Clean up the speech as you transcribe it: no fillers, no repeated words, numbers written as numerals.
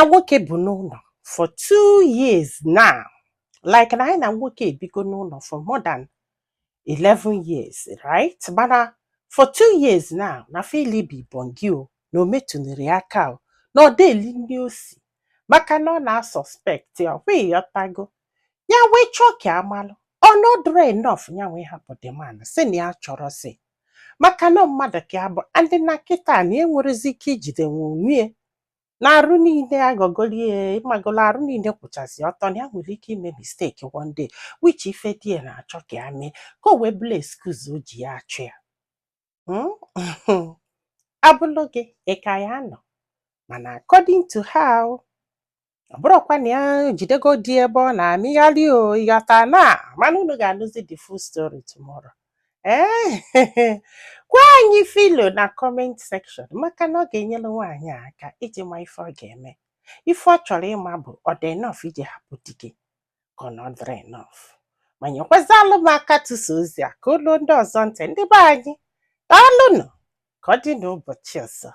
na nwoke bụ n'ụlọ for 2 years now, like na anyị na nwoke ebigo n'ụlọ for more than 11 years, right? Mana for 2 years now na Philip bongi o na o metụnere ya aka o na ọ deli nri o si, maka na ọ na-suspect ya. Ọkwa ịghọtago? Ya wee chọọ ka amalụ ọnọdụrụ enough ya wee hapụ the man, sị na ya chọrọ si maka na mmadụ ka ya bụ ndị na kịta na enwerezi ike ijide nwe onwe na arụ niile aghọgolie, ịmagolo arụ niile kwụchasị ọtọ, na ya nwere ike ime mistake one day, which ife di ya na-achọ ka ya mee ka o wee bụla excuse o ji ya achụ ya. Abụlụ gị, ị ka ya nọ? Mana according to her o, ọ bụrụkwa na ya jidego di ebe ọ na-amịgharị o, ịghọta na? Mana unu ga-anụzi the full story tomorrow. Ee, gwa anyị filo na comment section, maka na ọ ga-enyere nwaanyị a aka iji ma ife ọ ga-eme. Ife ọ chọrọ ịma bụ, ọ dị enough iji hapụ di gị, ka ọ na ọ dịrị enough? Ma nyekwazalụ m aka tụsa ozi a ka olu ndị ọzọ ntị. Ndị be anyị, daalụnụ. Ka ọ dị n'ụbọchị ọzọ.